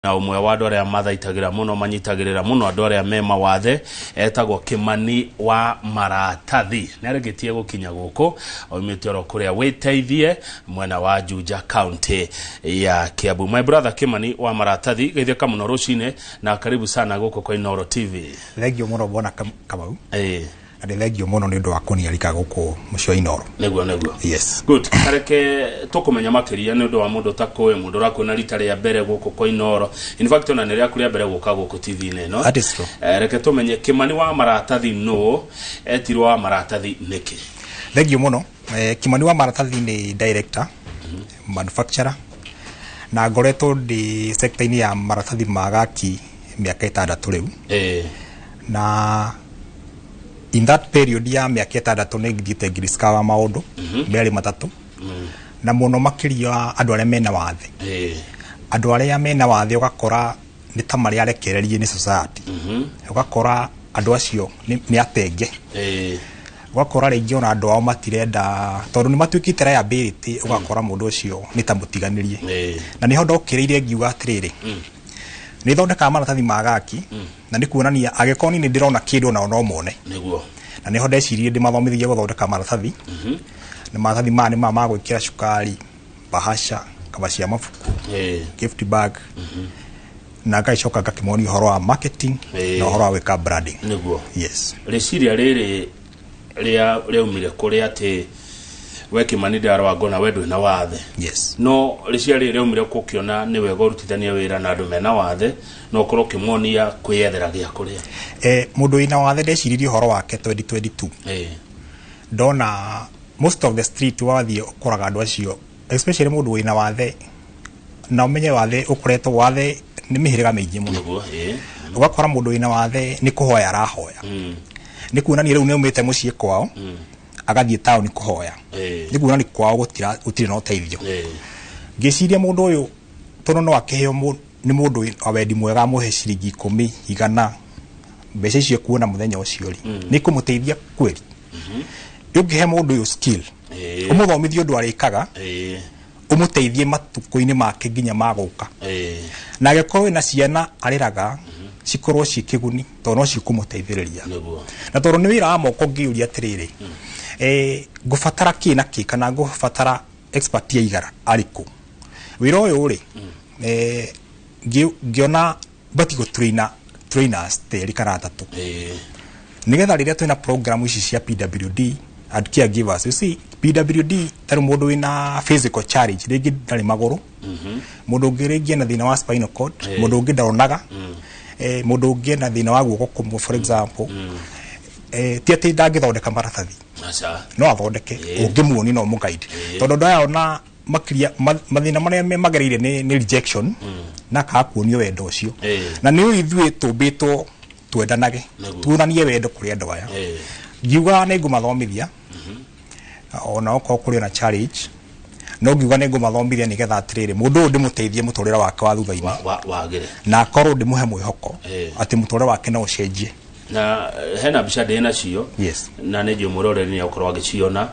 Na ũmwe wa andũ arĩa mathaitagĩra mũno, manyitagĩrĩra mũno andũ arĩa me mawathe, etagwo Kĩmani wa Maratathi. Nĩ arĩkĩtie gũkinya gũkũ, aumĩte oro kũrĩa Wĩteithie, mwena wa Juja, county ya Kiambu. My brother Kĩmani wa Maratathi, geithĩka mũno rũcinĩ na karibu sana gũkũ kwa Inooro TV. Thengio mũno, bwana Kamau. Na nĩ thengio mũno nĩ ũndũ wa kũniarika gũkũ mũciĩ wa Inooro. Nĩguo. Yes. Good. Kareke tũkũmenya makĩria nĩ ũndũ wa mũndũ ũtakũĩ, mũndũ ũrakuona rita rĩa mbere gũkũ kwa Inooro. In fact, ona nĩ rĩaku rĩa mbere gũka gũkũ TV-inĩ ĩno. That is true. Reke tũmenye Kĩmani wa Maratathi nũ, etirwo wa Maratathi nĩkĩ? Thengio mũno. Kimani wa Maratathi nĩ director, manufacturer, na ngoretwo ndĩ sector-inĩ ya maratathi ma gaki mĩaka 6 rĩu. Na in that period ya mĩaka 6 nĩ ngithiĩte ngĩdiscover maũndũ merĩ matatũ, na mũno makĩria andũ arĩa mena wathe. Andũ arĩa mena wathe ũgakora nĩ ta marĩ arekererie nĩ society. Ũgakora andũ acio nĩ atenge. Ũgakora rĩngĩ ona andũ ao matirenda tondũ nĩ matuĩkĩte liability, ũgakora mũndũ ũcio nĩ ta mũtiganĩrie. Na nĩho ndokĩrĩire ngiuga atĩrĩrĩ, nĩ thondekaga maratathi ma gaki, na nĩ kuonania angĩkorwo niĩ nĩ ndĩrona kĩndũ, nao no mone. Na nĩho ndeciririe ndĩmathomithie gũthondeka maratathi. Na maratathi maya nĩ maya ma gwĩkĩra cukari, bahasha, kaba cia mabuku, gift bag, na ngagĩcoka ngakĩmonia ũhoro wa marketing na ũhoro wa gwĩka branding. Yes. Rĩciria rĩrĩ rĩa rĩaumire kũrĩ atĩ we Kĩmani ndarora ngona we ndwĩ na wathe? Yes. No rĩciria rĩrĩ rĩaumire kũkĩona nĩ wega ũrutithanie wĩra na andũ mena wathe na ũkorwo ũkĩmonia kwĩyethera gĩa kũrĩa? Mũndũ wĩna wathe ndeciririe ũhoro wake 2022. Ndona most of the street wathiĩ ũkoraga andũ acio, especially mũndũ wĩna wathe, na ũmenye wathe ũkoretwo wathe nĩ mĩhĩrĩga mĩingĩ mũno. nĩguo ĩĩ Ũgakora mũndũ wĩna wathe nĩ kũhoya arahoya, nĩ kuonania rĩu nĩ aumĩte mũciĩ kwao agathiĩ taũni kũhoya. Nĩ kuonania kwao gũtirĩ na ũteithio. Ngĩciria mũndũ ũyũ tondũ no akĩheo nĩ mũndũ wa wendi mwega, amũhe ciringi 10, 100, mbeca icio kuona mũthenya ũcio rĩ, nĩ kũmũteithia kweli. Ũngĩhe mũndũ ũyũ skill, ũmũthomithie ũndũ arĩkaga, ũmũteithie matukũ-inĩ make nginya ma gũka, na angĩkorwo wĩna ciana arĩraga cikorwo ciĩ kĩguni tondũ no cikũmũteithĩrĩria. Na tondũ nĩ wĩra wa moko, ngĩũria atĩrĩrĩ, ngũbatara kĩ na kĩ, kana ngũbatara expert ya igara arĩkũ wĩra ũyũ rĩ? Ngĩona bati gũtraina trainers terĩ kana atatũ, nĩgetha rĩrĩa twĩna program ici cia PWD and caregivers. You see, PWD tarĩ mũndũ wĩna physical challenge, rĩngĩ ndarĩ magũrũ, mũndũ ũngĩ rĩngĩ ena thĩna wa spinal cord, mũndũ ũngĩ ndaronaga, mũndũ ũngĩ ena thĩna wa guoko kũmwe, for example. Ti atĩ ndangĩthondeka maratathi. Aca. No athondeke. Ũngĩmuonia no mũguide, tondũ andũ aya ona makĩria mathĩna marĩa magereire nĩ rejection na kaga kuonio wendo ũcio. Na nĩ ithuĩ tũmbĩtwo twendanage, tuonanie wendo kũrĩ andũ aya. Ngiuga nĩ ngũmathomithia ona okorwo kũrĩ na challenge, no ngiuga nĩ ngũmathomithia nĩgetha atĩrĩrĩ, mũndũ ũyũ ndĩmũteithie mũtũrĩre wake wa thutha-inĩ wagĩre na akorwo ndĩmũhe mwĩhoko atĩ mũtũrĩre wake no ũcenjie. Na hena mbica ndĩ nacio. Na nĩ njũĩ mwĩroreri nĩ akorwo agĩciona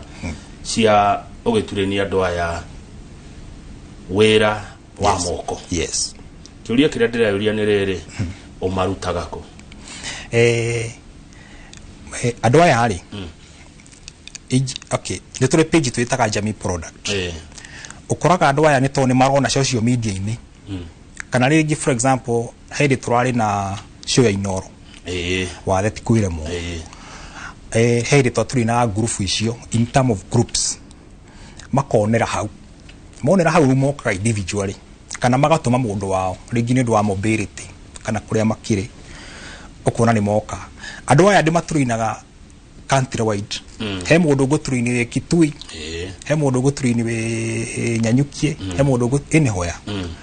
cia ũgĩturĩnia andũ aya wĩra wa moko. Kĩũria kĩrĩa ndĩreyũria nĩ rĩrĩ, ũmarutaga kũ? Andũ aya rĩ, okay, nĩ tũrĩ page twĩtaga Jamii Product. Ũkoraga andũ aya nĩ tondũ nĩ marona social media-inĩ, kana rĩngĩ, for example, hĩndĩ tũrarĩ na show ya Inooro, wathe ti kwĩremwo. Hĩndĩ twatũrĩ group icio, in term of groups, makonera hau, monera hau, rĩu mokaga individually kana magatũma mũndũ wao, rĩngĩ nĩ ũndũ wa mobility kana kũrĩa makĩrĩ, ũkona nĩ moka. Andũ aya ndĩmatũrinaga country wide. He mũndũ ngũtũrini wĩ Kitui, he mũndũ ngũtũrini wĩ Nyanyukie, he mũndũ anywhere.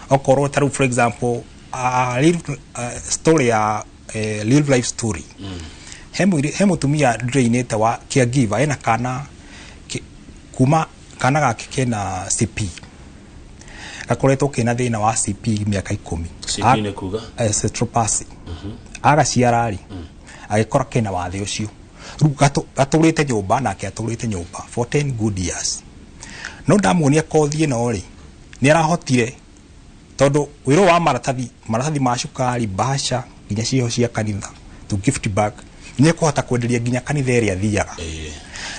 Okorwo ta rĩu, for example, real, story ya real life story, he mũtumia ndĩrainĩte wa caregiver, ena kana kuma kana gake kena CP, gakoretwo kena thĩna wa CP mĩaka 10. CP nĩ kuga? Cerebral palsy. Agaciara rĩ, agĩkora kena wathe ũcio. Rĩu gatũrĩte nyũmba nake, atũrĩte nyũmba for 10 good years, no ndamuonia kothi ĩno rĩ, nĩ arahotire. Tondu wĩra wa maratathi, maratathi ma cukari, bahasha, nginya ciho cia kanitha, to gift bag, nĩ ekũhota kwenderia nginya kanitha ĩrĩa athiaga.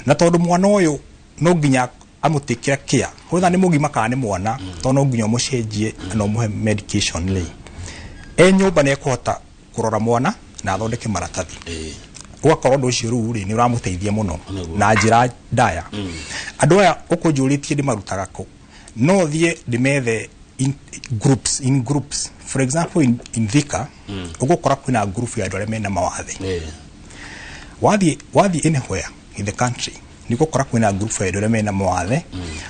Na tondu mwana ũyũ no nginya amũtĩkĩra care, whether nĩ mũgima kana nĩ mwana, tondũ no nginya ũmũcenjie na ũmũhe medication rĩ, e nyũmba nĩ ekũhota kũrora mwana na athondeke maratathi. Ũgakorwo ũndũ ũcio rĩu rĩ nĩ ũramũteithia mũno na njĩra ndaya. Andũ aya ũkũnjũrĩtie ndĩmarutaga kũ, no thiĩ ndĩmethe in groups, in groups. For example, in Thika ũgũkora kwĩna group ya andũ arĩa mena mawathe. Wathiĩ anywhere in the country nĩ ũgũkora kwĩna group ya andũ arĩa mena mawathe,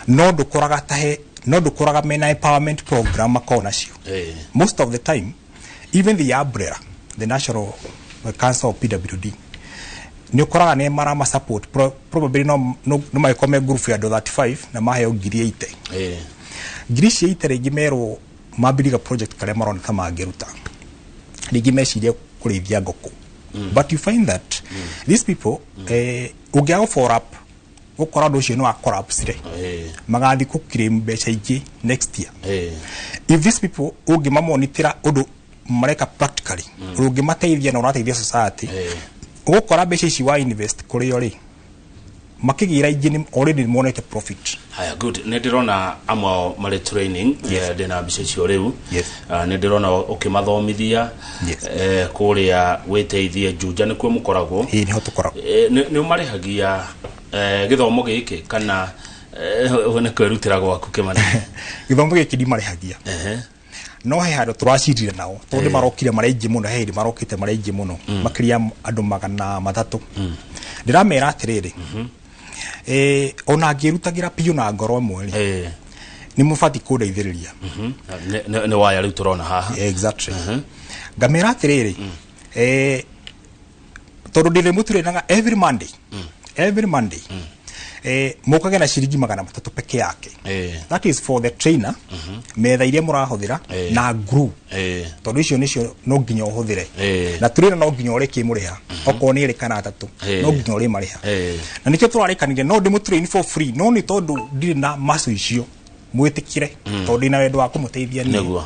no ndũkoraga tahe, no ndũkoraga mena empowerment program makoragwo nacio. Most of the time, even the umbrella, the National Council of PWD, nĩ ũkoraga nĩ marama support probably no magĩkorwo me group ya andũ 35 na maheo ngiri 80. Ngiri ici 80 rĩngĩ merwo mambĩrĩria project karĩa marona ta mangĩruta, rĩngĩ mecirie kũrĩithia ngũkũ. But you find that these people, ũngĩaga follow up, ũkora ũndũ ũcio nĩ wa collapse rĩ, magathiĩ kũ claim mbeca ingĩ next year. If these people ũngĩmamonitĩra ũndũ mareka practically, ũngĩmateithia na ũrateithia society, ũgũkora mbeca ici wa invest kũrĩ o rĩ, makĩgĩra ingĩ already nĩ monete profit. Haya, good. Nĩ ndĩrona amwe ao marĩ training. Ndĩna mbica icio rĩu. Nĩ ndĩrona ũkĩmathomithia kũrĩa wĩteithie Juja nĩkuo mũkoragwo. Ĩĩ, nĩho tũkoragwo. Nĩ ũmarĩhagia gĩthomo gĩkĩ kana nĩ kwĩrutĩra gwaku Kĩmani? Gĩthomo gĩkĩ ndimarĩhagia. No he handũ tũracirire nao tondũ nĩ marokire marĩ aingĩ mũno, he hĩndĩ marokĩte marĩ aingĩ mũno, makĩria andũ 300. Ndĩramera atĩrĩrĩ, ona ngĩrutagĩra biũ na ngoro ĩmwe rĩ, nĩ mũbatiĩ kũndeithĩrĩria. Nĩ waya rĩu tũrona haha. Exactly. Ngamera atĩrĩrĩ, tondũ ndĩrĩmũturenaga every Monday, every Monday, mũkage na ciringi 300 peke yake. That is for the trainer, metha iria mũrahũthĩra na glue. Tondũ icio nĩcio no nginya ũhũthĩre. Na trainer no nginya ũrĩkie mũrĩha. Okorwo nĩ ĩrĩ kana 3, no nginya ũrĩmarĩha. Na nĩkĩo tũrarĩkanire no ndĩmũtrain for free, no nĩ tondũ ndirĩ na macu icio mwĩtĩkĩre, tondũ ndĩna wendo wa kũmũteithia niĩ.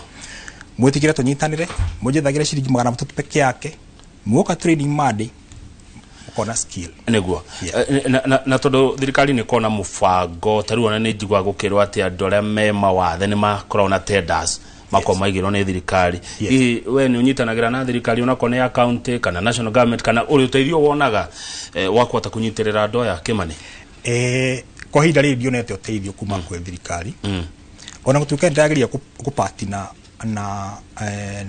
Mwĩtĩkĩre tũnyitanĩre, mũnjethagĩre ciringi 300 peke yake, muoka training Monday ukona skill. Nĩguo. Na tondũ thirikari nĩ kona mũbango ta rĩu ona nĩ njiguaga gũkĩrwo atĩ andũ arĩa me mawathe nĩ makoragwo na tenders makoragwo maigĩrwo nĩ thirikari. Hihi we nĩ ũnyitanagĩra na thirikari onakorwo nĩ ya county kana national government kana ũrĩ ũteithio wonaga wa kũhota kũnyitĩrĩra andũ aya Kĩmani? Kwa ihinda rĩrĩ ndionete ũteithio kuma kwĩ thirikari. Ona gũtuĩka nĩndĩrageria gũpartner na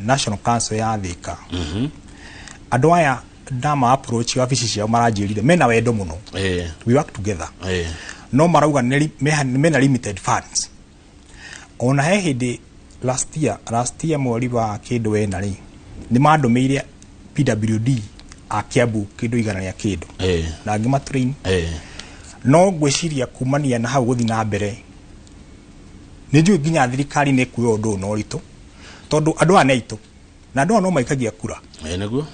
National Council ya Thika. Andũ aya ndama approach wabici ciao maranjĩrire mena wendo mũno. We work together. No marauga mena limited funds. Ona he hĩndĩ last year mweri wa kĩndũ wena rĩ, nĩ mandũmĩire PWD a Kiambu kĩndũ 100 rĩa kĩndũ. Na ngĩmatrain. No ngwĩciria kumania na hau gũthiĩ na mbere, nĩ njũĩ nginya thirikari nĩ ĩkuoya ũndũ ũyũ na ũritũ, tondũ andũ aya nĩ aitũ na andũ aya no maikagia kura. Nĩguo.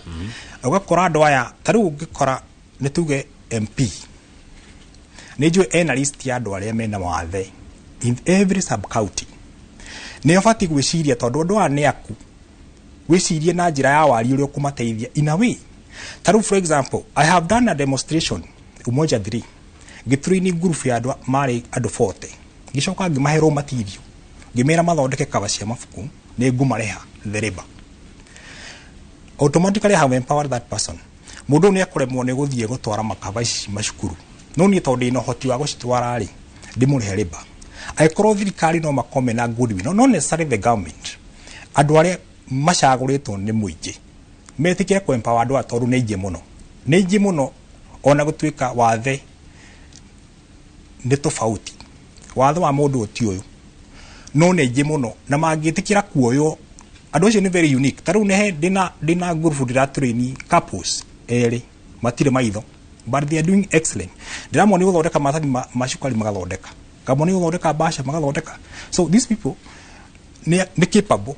Ũgakora andũ aya ta rĩu ũngĩkora nĩ tuge MP, nĩ njũĩ ena list ya andũ arĩa mena mawathe in every sub county. Nĩ ũbatiĩ gwĩciria tondũ andũ aya nĩ aku, wĩcirie na njĩra ya wari ũrĩa ũkũmateithia in a way. Ta rĩu for example, I have done a demonstration Umoja 3, ngĩtrain group ya andũ marĩ andũ 40, ngĩcoka ngĩmahe raw material, ngĩmera mathondeke cover cia mabuku, nĩ ngũmarĩha the labor. Automatically I have empowered that person. Mũndũ nĩ ekũremwo nĩ gũthiĩ gũtwara makaba ici macukuru, no niĩ tondũ ndĩna ũhoti wa gũcitwara rĩ, ndĩmũrĩhe labor. Angĩkorwo thirikari no makome na goodwill, no, not necessarily the government, andũ arĩa macagũrĩtwo nĩ mũingĩ metĩkĩre kũ empower andũ aya tondũ nĩ aingĩ mũno, nĩ aingĩ mũno. Ona gũtuĩka wathe nĩ tofauti, wathe wa mũndũ ti ũyũ, no nĩ aingĩ mũno na mangĩtĩkĩra kuoywo andũ acio nĩ very unique. Ta rĩu nĩ ndĩna group ndĩratrain couples erĩ, matirĩ maitho but they are doing excellent. Ndĩramonia gũthondeka maratathi ma cukari magathondeka, ngamonia gũthondeka mbasha magathondeka. So these people nĩ capable,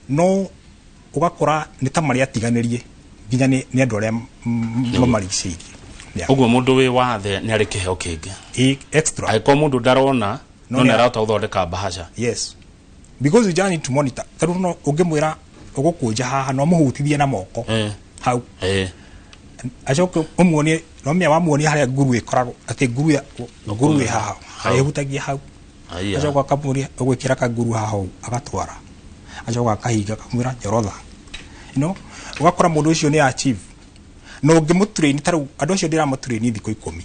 no ũgakora nĩ ta marĩ atiganĩrie nginya nĩ andũ arĩa mamarigicĩirie. Ũguo mũndũ wĩ wathe nĩ arĩ kĩheo kĩngĩ. Extra. Angĩkorwo mũndũ ndarona, no nĩ arahota gũthondeka bahasha. Yes. Because you just need to monitor. Tarĩu no ũngĩmwĩra ũgũkũnja haha, no mũhutithie na moko hau, acoke ũmuonie, no mĩa wamuonia harĩa nguru ĩkoragwo, atĩ nguru ĩ haha, harĩa ĩhutagia hau. Aya. Acoka akamũria ũgwĩkĩra kanguru haha ũũ, agatwara, acoka akahinga, akamwĩra nyorotha. Ũgakora mũndũ ũcio nĩ achieve. Na ũngĩmũtrain, ta rĩu andũ acio ndĩramatrain thikũ 10,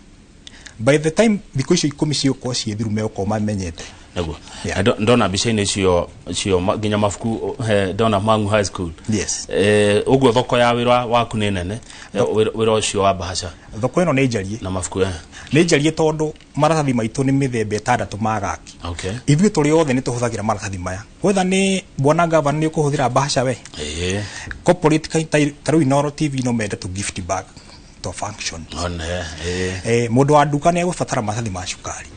by the time thikũ icio 10 cigũkorwo ciĩ thiru, megũkorwo mamenyete. Nĩguo. Yeah. Na ndona mbica-inĩ icio cio nginya mabuku, ndona Mangu High School. Yes. Ũguo thoko ya wĩra waku nĩ nene, wĩra ũcio wa bahasha? Thoko ĩno nĩ njarie. Na mabuku. Nĩ njarie tondũ maratathi maitũ nĩ mĩthemba 6 ma gaki. Ithuĩ tũrĩ othe nĩ tũhũthagĩra maratathi maya, whether nĩ bwana gavana nĩ ũkũhũthĩra bahasha we, corporate ta rĩu Inooro TV no mende to gift bag to function. One. Mũndũ wa nduka nĩ egũbatara maratathi ma cukari,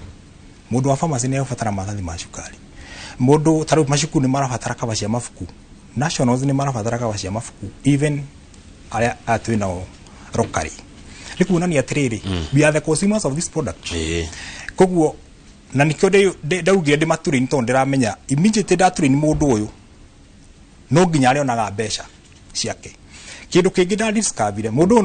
mũndũ wa pharmacy nĩ egũbatara maratathi ma cukari, mũndũ ta rĩu macukuru nĩ marabatara kaba cia mabuku, nationals nĩ marabatara kaba cia mabuku, even arĩa aya twĩ nao locally. Nĩ kuonania atĩrĩrĩ, we are the consumers of this product. Koguo na nikĩo ndaugire ndĩmatrain, tondũ ndĩramenya immediately ndatrain mũndũ ũyũ, no nginya arĩonaga mbeca ciake. Kĩndũ kĩngĩ ndadiscoverire, mũndũ ũyũ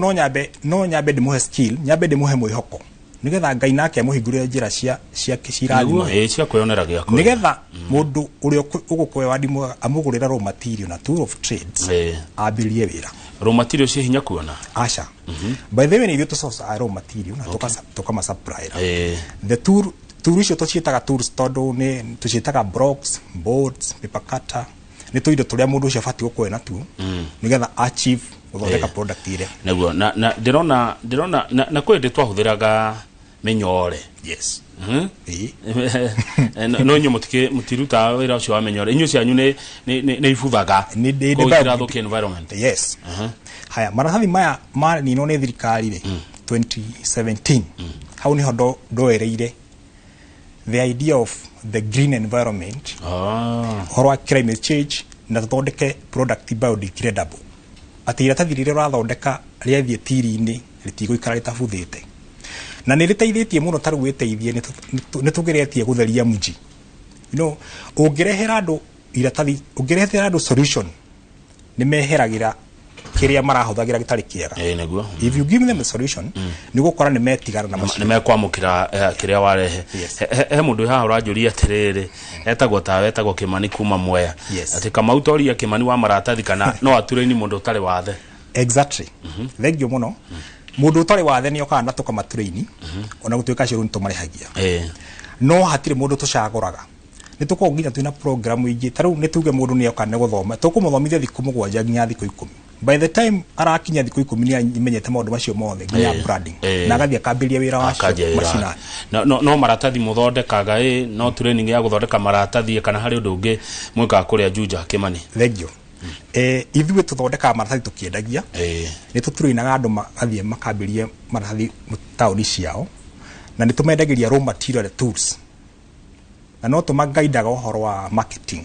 no nyambe ndĩmũhe skill, nyambe ndĩmũhe mwĩhoko, nĩgetha Ngai nake amũhingũrĩre njĩra cia ciake cirathimo. Nĩguo, cia kwĩyonera gĩa kũrĩa. Nĩgetha mũndũ ũrĩa ũgũkorwo wandi mwega amũgũrĩra raw material na tool of trades, ambĩrĩrie wĩra. Raw material ciĩ hinya kuona? Aca, by the way, nĩ ithuĩ tũsource raw material na tũkamasupply. The tool icio tũciĩtaga tools tondũ nĩ tũciĩtaga blocks, boards, paper cutter, nĩ tũindo tũrĩa mũndũ ũcio abatiĩ gũkorwo natuo nĩgetha achieve gũthondeka product ĩrĩa. Nĩguo, na ndĩrona na kwĩ hĩndĩ twahũthĩraga mĩnyore. Yes. No inyuĩ mũtirutaga wĩra ũcio wa mĩnyore, inyuĩ cianyu nĩ ibuthaga? Nĩ Koguo itirathũkia environment. Yes. Haya, maratathi maya maninwo nĩ thirikari rĩ 2017, hau niho ndoereire the idea of the green environment, ũhoro wa climate change, na tũthondeke product biodegradable, atĩ iratathi rĩrĩa ũrathondeka rĩathiĩ tĩri-inĩ rĩtigũikara rĩtabuthĩte, na nĩ rĩteithĩtie mũno. Ta rĩu wĩteithie, nĩ tũgeretie gũtheria mji. Ũngĩrehera andũ iratathi, ũngĩrehera andũ solution, nĩ meheragĩra kĩrĩa marahũthagĩra gĩtarĩ kĩega. Ĩĩ, nĩguo. If you give them a solution, nĩ gũkora nĩ metigana na macio. Nĩ mekwamũkĩra kĩrĩa warehe. Yes. He mũndũ haha ũranjũria atĩrĩrĩ, etagwo tawe, etagwo Kĩmani kuma Mwea, atĩ Kamau toria Kĩmani wa maratathi kana no aturĩini mũndũ ũtarĩ wathe. Exactly, thank you mũno. Mũndũ ũtarĩ wathe nĩ okaga na tũkamatũraini, ona gũtuĩka acio rĩu nĩ tũmarĩhagia, no hatirĩ mũndũ tũcagũraga. Nĩ tũkoragwo nginya twĩna program ingĩ, ta rĩu nĩ tuge mũndũ nĩ oka nĩ gũthoma, tũkũmũthomithia thikũ 7 nginya thikũ 10. By the time arakinya thikũ 10, nĩ amenyete maũndũ macio mothe, nginya branding, na agathiĩ akambĩrĩria wĩra wacio Akanjia wĩra. macinani. No maratathi mũthondekaga, no training ya gũthondeka maratathi, kana harĩ ũndũ ũngĩ mwĩkaga kũrĩa Juja, Kĩmani? Thank you. Ithuĩ tũthondekaga maratathi tũkĩendagia. Nĩ tũtũrainaga andũ magathiĩ makambĩrie maratathi taũni ciao, na nĩ tũmendagĩria raw material and tools, na no tũmagaidaga ũhoro wa marketing.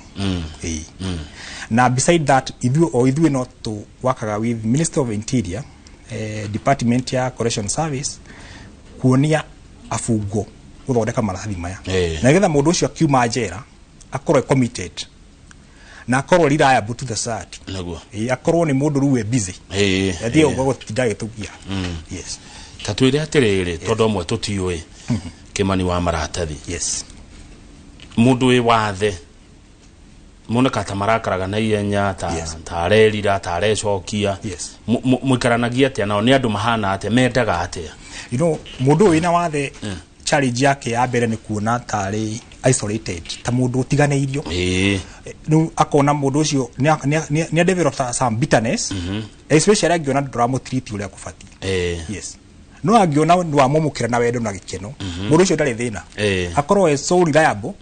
Na beside that, ithuĩ o ithuĩ no tũwakaga with Minister of Interior, department ya correction service, kuonia abungo gũthondeka maratathi maya, na nĩgetha mũndũ ũcio akiuma njera akorwo e committed na akorwo reliable to the society. Akorwo nĩ mũndũ rĩu wĩ busy, athiĩ gũtinda agĩtũgia. Yes. Ta twĩre atĩrĩrĩ, tondũ amwe tũtiũĩ Kĩmani wa maratathi, mũndũ wĩ wathe moneka ta marakaraga na ihenya, ta ta arerira, ta arecokia. Mũikaranagia atĩa nao? Nĩ andũ mahana atĩa? Mendaga atĩa? Mũndũ ũyũ wĩna wathe, challenge yake ya mbere nĩ kuona tarĩ isolated, ta mũndũ ũtiganĩirio. Rĩu akona mũndũ ũcio nĩ develop some bitterness, especially angĩona ndũramũtreat ũrĩa kũbatiĩ. Yes, no angĩona nĩ wamũmũkĩra na wendo na gĩkeno, mũndũ ũcio ndarĩ thĩna. Akorwo e so reliable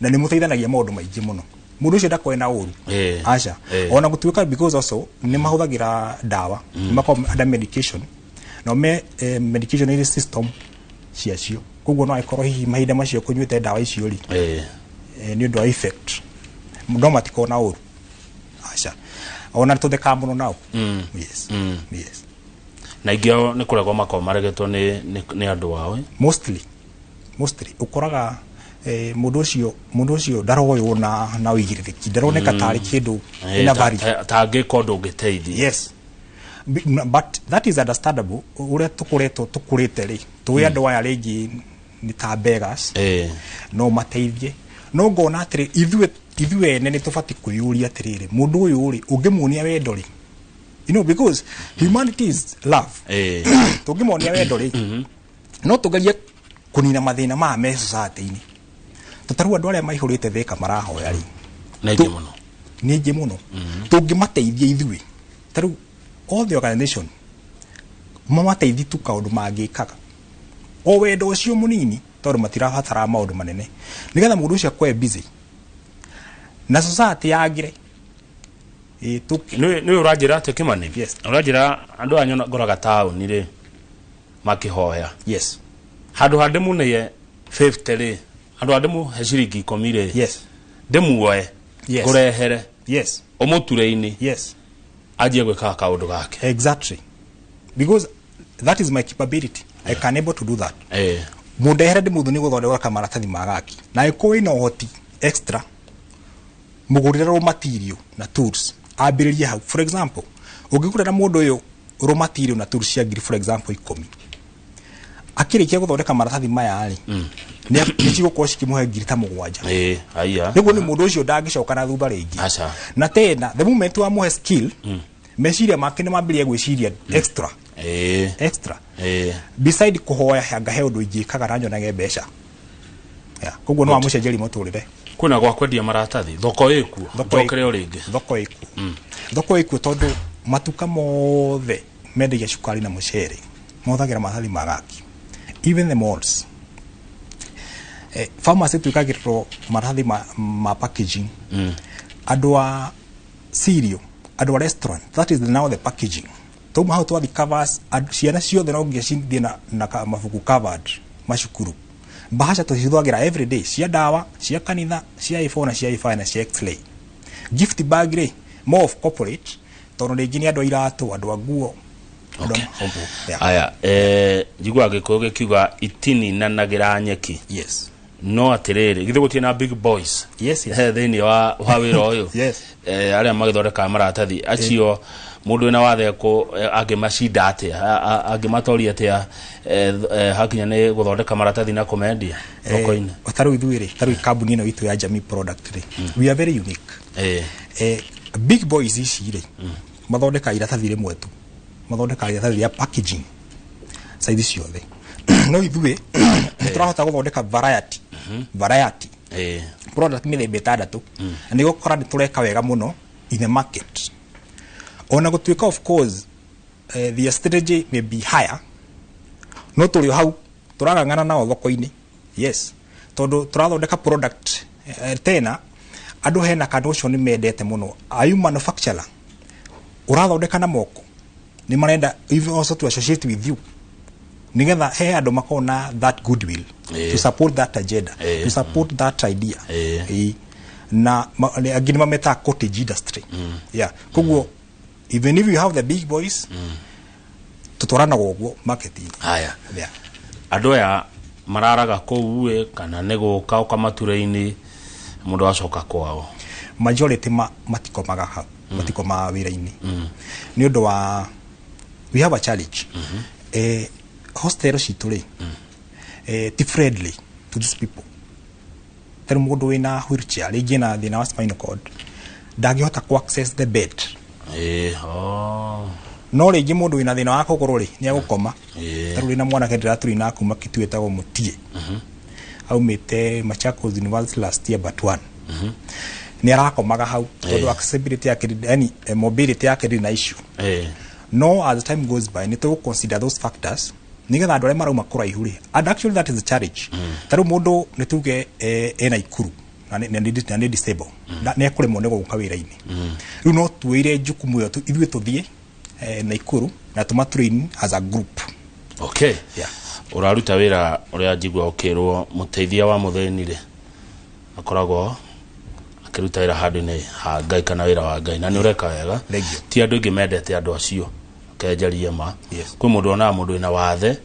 na nĩ mũteithanagia maũndũ maingĩ mũno. Mũndũ ũcio ndakorwo na ũru, aca. Ona gũtuĩka, because also nĩ mahũthagĩra ndawa, nĩ makoragwo under medication, no me medication ĩrĩ system ciacio, koguo no angĩkorwo hihi mahinda macio kũnyuĩte ndawa icio rĩ, nĩ ũndũ wa effect, no matikorwo na ũru, aca. Ona tũthekaga mũno nao. Yes. Na ingĩ ao nĩ kũregwo makorwo maregetwo nĩ andũ ao, eh? Mostly ũkoraga Mundu ucio ndaroywo na uigirĩrĩki, ndaroneka tarĩ kĩndũ ina value. Tangĩka ũndũ ũngĩteithia. Yes, but that is understandable. Ũrĩa tũkoretwo tũkũrĩte rĩ, tũĩ andũ aya rĩngĩ nĩ ta beggars, no mateithie. No ngona atĩrĩ, ithuĩ ene nĩ tũbatiĩ kwĩyũria atĩrĩrĩ, mũndũ ũyũ rĩ, ũngĩmuonia wendo rĩ, because humanity is love, tũngĩmonia wendo rĩ, no tũgerie kũnina mathĩna maya me society-inĩ. Tũtarĩu andũ arĩa maihũrĩte Thĩka marahoya rĩ, nĩ aingĩ mũno. Nĩ aingĩ mũno. Tũngĩmateithia ithuĩ, tarĩu all the organization mamateithie tu kaũndũ mangĩkaga, o wendo ũcio mũnini, tondũ matirabatara maũndũ manene, nĩgetha mũndũ ũcio akorwe busy na society yagĩre. Nĩ ũranjĩra atĩ, Kĩmani, Yes. ũranjĩra andũ aya nyona ngoraga taũni rĩ makĩhoya, handũ ha ndĩmũnĩe 50 rĩ, handũ ha ndĩmũhe ciringi 10 rĩ, ndĩmuoe, ngũrehere, ũmũture-inĩ, anjie gwĩkaga kaũndũ gake? Exactly, because that is my capability. I can able to do that. Mũndehere ndĩmũthũ nĩ gũthondeka kamaratathi ma gaki, na ĩkorwo ĩna ũhoti extra, mũgũrĩre raw material na tools, ambĩrĩrie hau. For example, ũngĩgũrĩra mũndũ ũyũ raw material na tools cia ngiri, for example, 10, akĩrĩkia gũthondeka maratathi maya rĩ, nĩ cigũkorwo cikĩmũhe ngiri ta 7. Ĩĩ, haiya. Nĩguo nĩ mũndũ ũcio ndangĩcoka na thutha rĩngĩ. Aca. Na tena the moment wamũhe skill, meciria make nĩ mambĩrĩria gwĩciria extra, extra, beside kũhoya, anga he ũndũ ingĩkaga na nyonage mbeca. Yeah, koguo no wamũcenjerie mũtũrĩre. Kwĩna gwa kwendia maratathi, thoko ĩkuo? Thoko Njokere o rĩngĩ. Thoko ĩkuo, thoko ĩkuo, tondũ matuka mothe mendagia cukari na mũcere mahũthagĩra maratathi ma gaki. Even the malls, pharmacy twĩkagĩrĩrwo maratathi ma packaging, andũ a cereal, andũ a restaurant, that is now the packaging. Tauma hau twathi covers, ciana ciothe no nginya cithiĩ na mabuku covered macukuru. Bahasha tũcihũthagĩra every day, cia ndawa, cia kanitha, cia A4 na cia A5 na cia x-ray. Gift bag rĩ, more of corporate, tondũ rĩngĩ nĩ andũ a iratũ, andũ a nguo, andũ a ũguo. Yeah. Aya, njiguaga Gĩkũyũ gĩkiuga itininanagĩra nyeki. No atĩrĩrĩ, githĩ gũtirĩ na big boys Yes. Thĩinĩ wa wĩra ũyũ? Yes. Arĩa magĩthondekaga maratathi acio, mũndũ wĩna wathe angĩmacinda atĩa? Angĩmatoria atĩa, hakinya nĩ gũthondeka maratathi na kũmendia thoko-inĩ? Ta rĩu ithuĩ rĩ, ta rĩu kambuni ĩno itũ ya Jamii Product rĩ, we are very unique. Big boys ici rĩ, mathondekaga iratathi rĩmwe tu, mathondekaga iratathi rĩa packaging size ciothe, no ithuĩ nĩ tũrahota gũthondeka variety product mĩthemba 6, na nĩ gũkora nĩ tũreka wega mũno in the market, ona gũtuĩka of course their strategy may be higher, no tũrĩ o hau tũrang'ang'ana nao thoko-inĩ. Yes, tondũ tũrathondeka product, tena andũ hena kandũ ũcio nĩ mendete mũno. Are you manufacturer ũrathondeka na moko, nĩ marenda even also to associate with you, nigetha he andũ makorwo na that goodwill to support that agenda, to support that idea. Na angĩ nĩ mametaga cottage industry. Yeah, koguo even if you have the big boys, tutwaranaga ũguo marketing. Haya. Yeah. Andũ aya mararaga kũu ĩ, kana nĩ gũka ũkamature-inĩ, mũndũ acoka kwao? Majority matikomaga hau, matikomaga wĩra-inĩ, nĩ ũndũ wa we have a challenge. Hostel citũ rĩ, ti friendly to these people. Tarĩ mũndũ wĩna wheelchair, rĩngĩ ena thĩna wa spinal cord, ndangĩhota ku access the bed. Oh. No rĩngĩ mũndũ wĩna thĩna wa kũgũrũ rĩ, nĩ agũkoma. Tarĩu ndĩna mwanake ndĩratũri na kuma Kitui wĩtagwo Mutie, aumĩte Machakos University last year but one, nĩ arakomaga hau tondũ accessibility yake, yani mobility yake ndĩrĩ na issue. No as time goes by, nĩ tũgũ consider those factors, nigetha andũ arĩa marauma kũraihu rĩ, and actually that is the challenge. Ta rĩu mũndũ nĩ tuge ena Ikuru na nĩ disable, nĩ ekũremwo nĩ gũka wĩra-inĩ. Rĩu no tuoire jukumu ĩyo ithuĩ tũthiĩ Naikuru na tũma train as a group. Yeah. Ũraruta wĩra ũrĩa njigua ũkĩrwo mũteithia wa mũthĩni rĩ, akoragwo akĩruta wĩra handũ-inĩ ha Ngai kana wĩra wa Ngai, na nĩ ũreka wega. Thank you. Ti andũ aingĩ mendete andũ acio, kenjarie ma. Yes. Kwĩ mũndũ onaga mũndũ wĩna wathe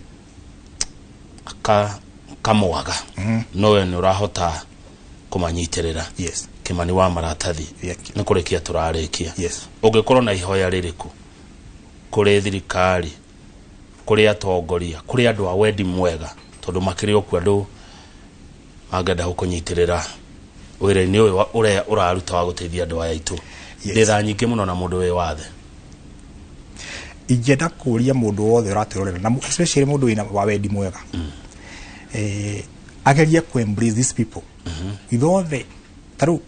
aka Kamwaga no we nĩ ũrahota kũmanyitĩrĩra. Yes. Kimani wa Maratathi. Yeah. Nĩ kũrĩkia tũrarĩkia. Yes. Ũngĩkorwo na ihoya rĩrĩkũ kũrĩ thirikari, kũrĩ atongoria, kũrĩ andũ a wendi mwega, tondũ makĩrĩ okuo andũ mangĩenda gũkũnyitĩrĩra wĩra-inĩ ũyũ ũrĩa ũraruta wa gũteithia andũ aya aitũ? Yes. Ndĩ tha nyingĩ mũno na mũndũ wĩ wathe. Ingĩenda kũria mũndũ wothe ũratwĩrorera na especially mũndũ wĩna wa wendi mwega, agerie ku embrace these people ithuothe. Ta rĩu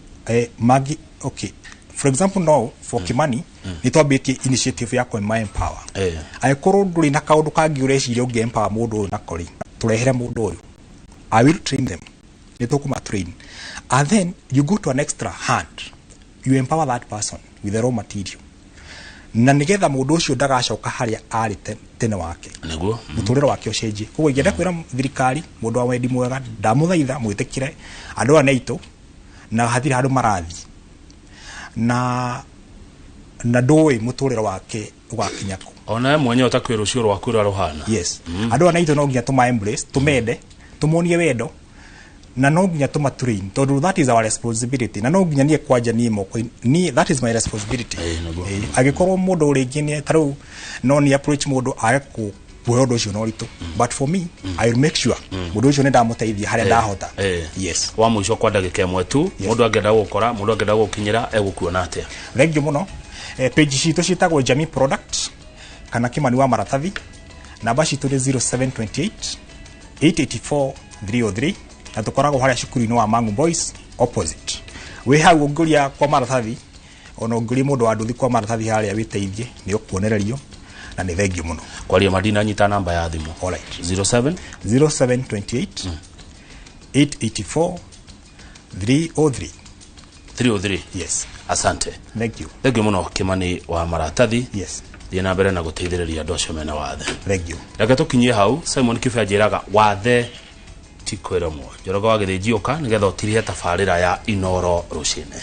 mangi, okay, for example, now for Kimani nĩ twambĩtie initiative ya kũma empower. Angĩkorwo ndũrĩ na kaũndũ kangĩ ũreciria ũngĩ empower mũndũ ũyũ nako rĩ, tũrehere mũndũ ũyũ, I will train them, nĩ tũkũma train, and then you go to an extra hand, you empower that person with the raw material, na nigetha mũndũ ũcio ndagacoka harĩa arĩ tene wake. Mũtũrĩre wake ũcenjie. Koguo ingĩenda kwĩra thirikari, mũndũ wa wendi mwega, ndamũthaitha mwĩtĩkĩre andũ aya nĩ aitũ na hatirĩ handũ marathiĩ na ndũĩ mũtũrĩre wake ũgakinya kũ. Ona we mwenyewe ũtakwĩ rũciũ rwaku ũrĩa rũhana. Yes, andũ aya nĩ aitũ, no nginya tũma embrace, tũmende, tũmonie wendo, na no nginya tũma train, tondũ that is our responsibility, na no nginya niĩ kwanja niĩ moko niĩ, that is my responsibility. Nĩguo. Angĩkorwo mũndũ rĩngĩ nĩ ta rĩu no nĩ approach mũndũ age kuoya ũndũ ũcio na ũritũ, but for me, I will make sure mũndũ ũcio nĩ ndamũteithia harĩa ndahota. Yes. Wa mũico kwa ndagĩka ĩmwe tu, mũndũ angĩenda gũkora, mũndũ angĩenda gũkinyĩra, egũkuona atĩa? Thank you mũno. Page citũ ciĩtagwo Jamii Product kana Kimani wa Maratathi. Namba citũ nĩ 0728 884 303, na tũkoragwo harĩa cukuru-inĩ wa Mangu Boys opposite. Wĩ hau ũngĩũria kwa maratathi, ona ũngĩũria mũndũ wa nduthi kwa maratathi harĩa wĩteithie, nĩ ũkuonererio, na nĩ thengiũ mũno. Kwaria madina nyita namba ya thimũ. Alright. 07 0728 884 303. 303. Yes. Asante. Thank you. Thengiũ mũno, Kimani wa Maratathi. Yes. Thiĩ na mbere na gũteithĩrĩria andũ acio mena wathe. Thank you. Reke tũkinyie hau. Simon Kibe anjĩraga wathe ti kwĩremwo. Njoroge wa Gĩthĩnji, ũka nĩgetha ũtirihe tabarĩra ya Inoro rũcinĩ.